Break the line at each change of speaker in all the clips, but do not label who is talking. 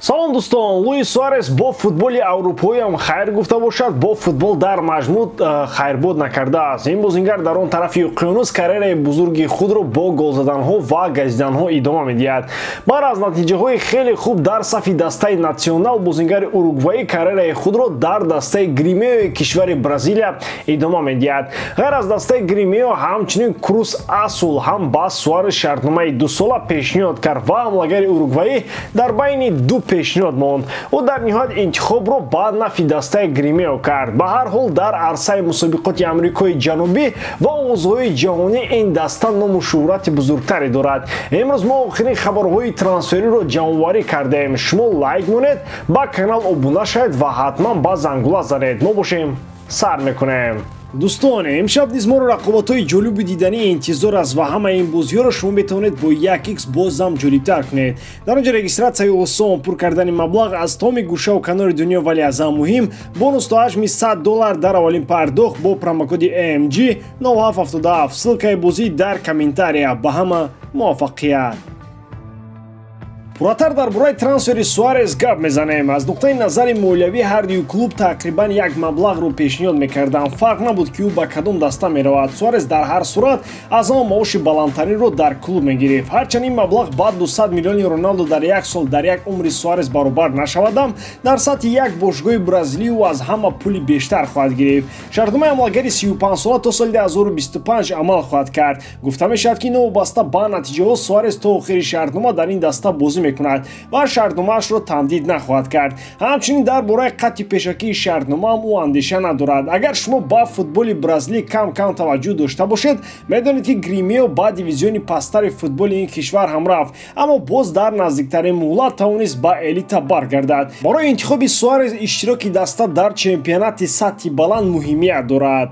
Салом дӯстон, Луис Суарес бо футболи аврупоиам хайр гуфта бошад, бо футбол дар маҷмӯъ хайрбод накардааст. Ин бозингар дар он тарафи уқёнус карьераи бузурги худро бо голзаданҳо ва газиданҳо идома медиҳад. Баъд аз натиҷаҳои хеле хуб дар сафи дастаи Натсионал, бозингари уругваӣ карьераи худро дар дастаи Гримеои кишвари Бразилия идома медиҳад. Ғайр аз дастаи Гримео, ҳамчунин Крус Асул ҳам ба Суарес шартномаи дусола пешниҳод кард ва ҳамлагари уругваӣ дар байни ду пешниҳод монд. Ӯ дар ниҳоят интихобро ба нафи дастаи Гримео кард. Ба ҳар ҳол, дар арсаи мусобиқоти Амрикои Ҷанубӣ ва овозҳои ҷаҳонӣ ин даста ному шӯҳрати бузургтаре дорад. Имрӯз мо охирин хабарҳои трансфериро ҷамъоварӣ кардаем. Шумо лайк монед, ба канал обуна шавед ва ҳатман ба зангула занед. Мо бошем, сар мекунем. Дӯстон, имшаб низ моро рақобатҳои ҷолибу диданӣ интизор аст ва ҳамаи ин бозиҳоро шумо метавонед бо 1x бозам ҷолибтар кунед. Дар он ҷо регистратсияи осон, пур кардани маблағ аз томи гӯшаву канори дунё, вале аз ҳама муҳим бонус то ҳаҷми $100 дар аввалин пардохт бо промокоди AMG 9777. Ссылкаи бозӣ дар комментария. Ба ҳама муваффақият! Пурратар дар бораи трансфери Суарес гап мезанем. Аз нуқтаи назари молиявӣ ҳар дуи клуб тақрибан як маблағро пешниҳод мекарданд. Фарқ набуд, ки ӯ ба кадом даста меравад. Суарес дар ҳар сурат аз ҳама маоши баландтаринро дар клуб мегирифт. Ҳарчанд ин маблағ ба 200 миллиони Роналдо дар як сол дар як умри Суарес баробар нашавадам, дар сатҳи як бошгоҳи бразилӣ ӯ аз ҳама пули бештар хоҳад гирифт. Шартномаи ҳамлагари 35сола то соли 2025 амал хоҳад кард. Гуфта мешавад, ки новобаста ба натиҷаҳо Суарес то охири шартнома дар ин даста бозӣ мекунад ва шартномаашро тамдид нахоҳад кард. Ҳамчунин дар бораи қатъи пешакии шартномаам ӯ андеша надорад. Агар шумо ба футболи бразилӣ кам-кам таваҷҷӯҳ дошта бошед, медонед, ки Гримео ба дивизиони пасттари футболи ин кишвар ҳам рафт, аммо боз дар наздиктарин муҳлат тавонист ба элита баргардад. Барои интихоби Суарес иштироки даста дар чемпионати сатҳи баланд муҳимият дорад.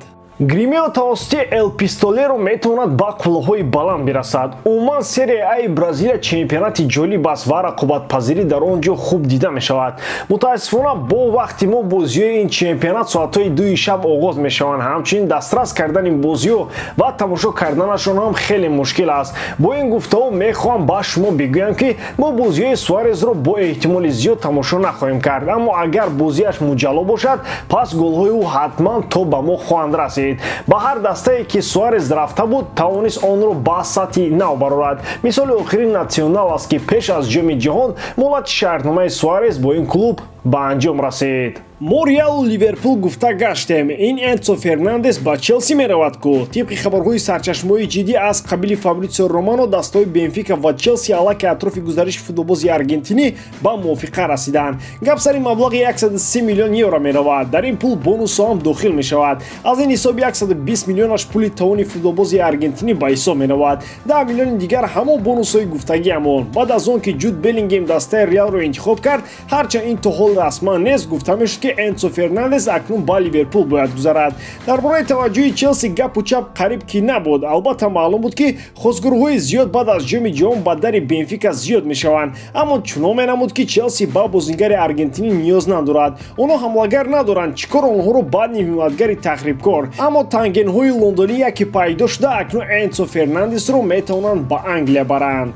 Гримео тавассути Эл Пистолеро метавонад ба қуллаҳои баланд бирасад. Умуман, Серия Аи Бразилия чемпионати ҷолиб аст ва рақобатпазирӣ дар он ҷо хуб дида мешавад. Мутаассифона, бо вақти мо бозиҳои ин чемпионат соатҳои 2-и шаб оғоз мешаванд. Ҳамчунин дастрас кардани бозиҳо ва тамошо карданашон ҳам хеле мушкил аст. Бо ин гуфтаҳо мехоҳам ба шумо бигӯям, ки мо бозиҳои Суарезро бо эҳтимоли зиёд тамошо нахоҳем кард, аммо агар бозиаш муҷалло бошад, пас голҳои ӯ ҳатман то ба мо хоҳанд расид. Ба ҳар дастае ки Суарес рафта буд, тавонист онро ба сатҳи нав барорад. Мисоли охирин Натсионал аст, ки пеш аз Ҷоми ҷаҳон муҳлати шартномаи Суарес бо ин клуб ба анҷом расид. Мо Реалу Ливерпул гуфта гаштем. Ин Энсо Фернандес ба Челси меравад ку. Тибқи хабарҳои сарчашмаҳои ҷиддӣ аз қабили Фабритсио Романо, дастаҳои Бенфика ва Челси аллакай атрофи гузариши футболбози аргентинӣ ба мувофиқа расиданд. Гап сари маблағи 103 миллион евро меравад. Дар ин пул бонусҳо ҳам дохил мешавад. Аз ин ҳисоб 120 миллионаш пули тавони футболбози аргентинӣ ба ҳисоб меравад. 10 миллиони дигар ҳамон бонусҳои гуфтагиамон. Баъд аз он ки Ҷуд Беллингем дастаи Реалро интихоб кард, ҳарчанд ин то ҳол расман нест, гуфта мешуд, ки Энсо Фернандес акнун ба Ливерпул бояд гузарад. Дар бораи таваҷҷӯҳи Челси гапу чап қариб ки набуд. Албатта, маълум буд, ки хостгурӯҳҳои зиёд баъд аз Ҷоми ҷаҳон ба дари Бенфика зиёд мешаванд, аммо чунон менамуд, ки Челси ба бозингари аргентинӣ ниёз надорад. Онҳо ҳамлагар надоранд, чӣ кор онҳоро ба нимҳимоятгари тахрибкор? Аммо тангенҳои лондонӣ яке пайдо шуда, акнун Энсо Фернандесро метавонанд ба Англия баранд.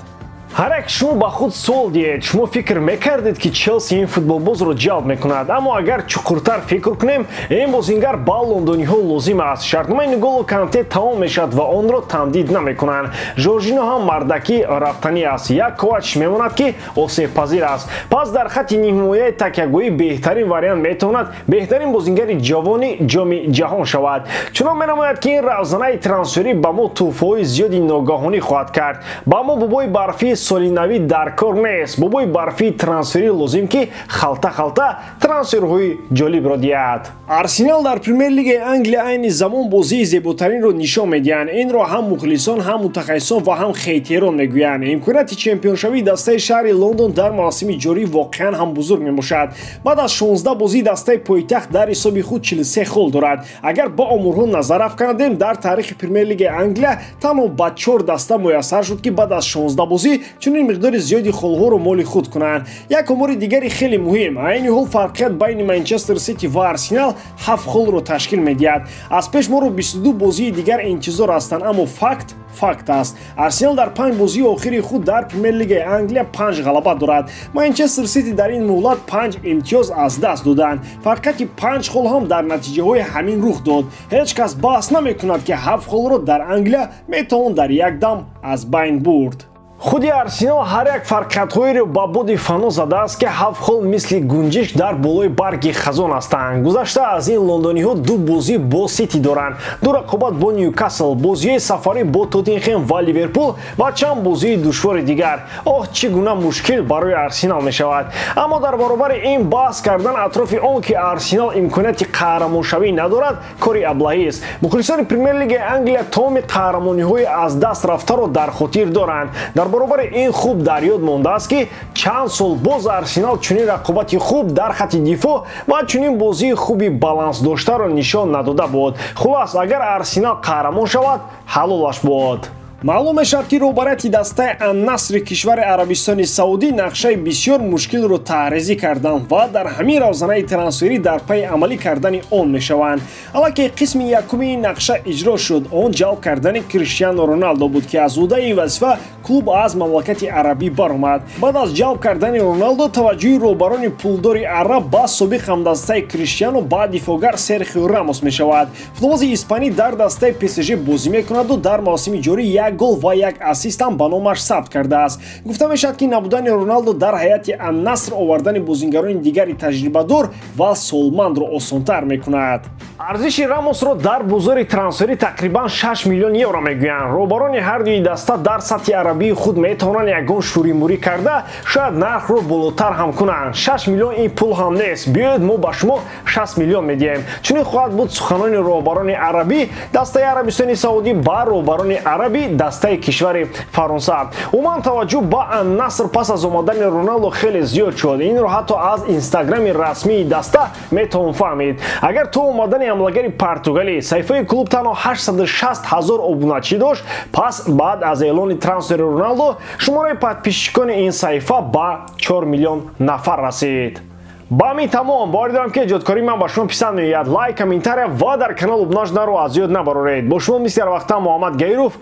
Ҳар як шумо ба худ суол диҳед: шумо фикр мекардед, ки Челси ин футболбозро ҷалб мекунад? Аммо агар чуқуртар фикр кунем, ин бозингар ба лондониҳо лозим аст. Шартномаи Нголо Канте тамом мешавад ва онро тамдид намекунанд. Жоржино ҳам мардакӣ рафтанӣ аст. Як Ковач мемонад, ки осебпазир аст. Пас дар хатти нимҳимояи такягоҳӣ беҳтарин вариант метавонад беҳтарин бозингари ҷавони Ҷоми ҷаҳон шавад. Чунон менамояд, ки ин равзанаи трансферӣ ба мо тӯҳфаҳои зиёди ногаҳонӣ хоҳад кард. Ба мо бобои барфии соли навӣ дар кор нест, бобои барфии трансферӣ лозим, ки халта-халта трансферҳои ҷолибро диҳад. Арсенал дар Премер-лигаи Англия айни замон бозии зеботаринро нишон медиҳанд. Инро ҳам мухлисон, ҳам мутахассисон ва ҳам хейтерон мегӯянд. Имконияти чемпионшавии дастаи шаҳри Лондон дар мавсими ҷорӣ воқеан ҳам бузург мебошад. Баъд аз 16 бозии дастаи пойтахт дар ҳисоби худ 43 хол дорад. Агар ба оморҳо назар афкандем, дар таърихи Премер-лигаи Англия танҳо ба чор даста муяссар шуд, ки баъд аз 16 бозӣ Чунин миқдори зиёди холҳоро моли худ кунанд. Як омори дигари хеле муҳим: айни ҳол фарқият байни Манчестер Сити ва Арсенал 7 холро ташкил медиҳад. Аз пеш моро 22 бозии дигар интизор ҳастанд, аммо факт факт аст. Арсенал дар 5 бозии охири худ дар Премер-лигаи Англия 5 ғалаба дорад. Манчестер Сити дар ин муҳлат 5 имтиёз аз даст доданд. Фарқияти 5 хол ҳам дар натиҷаҳои ҳамин рух дод. Ҳеҷ кас баҳс намекунад, ки 7 холро дар Англия метавон дар як дам аз байн бурд. Худи Арсенал ҳар як фарқиятҳоеро ба боди фано задааст, ки 7 хол мисли гунҷиш дар болои барги хазон ҳастанд. Гузашта аз ин, лондониҳо 2 бозӣ бо Сити доранд, 2 рақобат бо Ньюкасл, бозиҳои сафарӣ бо Тоттенхем ва Ливерпул ва чанд бозии душвори дигар. Оҳ, чӣ гуна мушкил барои Арсенал мешавад. Аммо дар баробари ин баҳс кардан атрофи он, ки Арсенал имконияти қаҳрамоншавӣ надорад, кори аблаҳист. Мухлисони Премер-лигаи Англия тамоми қаҳрамониҳои аз даст рафтаро дар хотир доранд. Дар баробари ин хуб дар ёд мондааст, ки чанд сол боз Арсенал чунин рақобати хуб дар хатти дифоъ ва чунин бозии хуби баланс доштаро нишон надода буд. Хулас, агар Арсенал қаҳрамон шавад, ҳалолаш буд. Маълум мешавад, ки роҳбарияти дастаи Ан-Насри кишвари Арабистони Саудӣ нақшаи бисёр мушкилро таҳризӣ карданд ва дар ҳамин равзанаи трансферӣ дар пайи амалӣ кардани он мешаванд. Аллакай қисми якуми ин нақша иҷро шуд. Он ҷалб кардани Криштиану Роналдо буд, ки аз ӯҳдаи ин вазифа клуб аз мамлакати арабӣ баромад. Баъд аз ҷалб кардани Роналдо таваҷҷӯҳи роҳбарони пулдори араб ба собиқ ҳамдастаи Криштиану ба дифоъгар Серхио Рамос мешавад. Футболбози испанӣ дар дастаи ПСЖ бозӣ мекунаду дар мавсими ҷорӣ 1 гол ва 1 ассист ҳам ба номаш сабт кардааст. Гуфта мешавад, ки набудани Роналдо дар ҳайати Ан-Наср овардани бозингарони дигари таҷрибадор ва солмандро осонтар мекунад. Арзиши Рамосро дар бозори трансферӣ тақрибан 6 миллион евро мегӯянд. Роҳбарони ҳар дуи даста дар сатҳи арабии худ метавонанд ягон шӯримӯрӣ карда, шояд нархро болотар ҳам кунанд. 6 миллион ин пул ҳам нест. Биёед, мо ба шумо 60 миллион медиҳем. Чунин хоҳад буд суханони роҳбарони арабӣ дастаи Арабистони Саудӣ ба роҳбарони арабӣ дастаи кишвари Фаронса. Умуман, таваҷҷӯҳ ба Ан-Наср пас аз омадани Роналдо хеле зиёд шуд. Инро ҳатто аз инстаграми расмии даста метавон фаҳмид. Агар то омадани ҳамлагари португалӣ саҳифаи клуб танҳо 860 ҳазор обуначӣ дошт, пас баъд аз эълони трансфери Роналдо шумораи подписчикони ин саҳифа ба 4 миллион нафар расид. Ба ҳамин тамом. Боварӣ дорам, ки эҷодкории ман ба шумо писанд меояд. Лайк, комментария ва дар канал обуна шуданро аз ёд набароред. Бо шумо мисли ҳар вақта Муҳаммад Гаиров.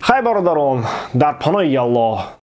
Хай, бародарон, дар паноҳи Аллоҳ.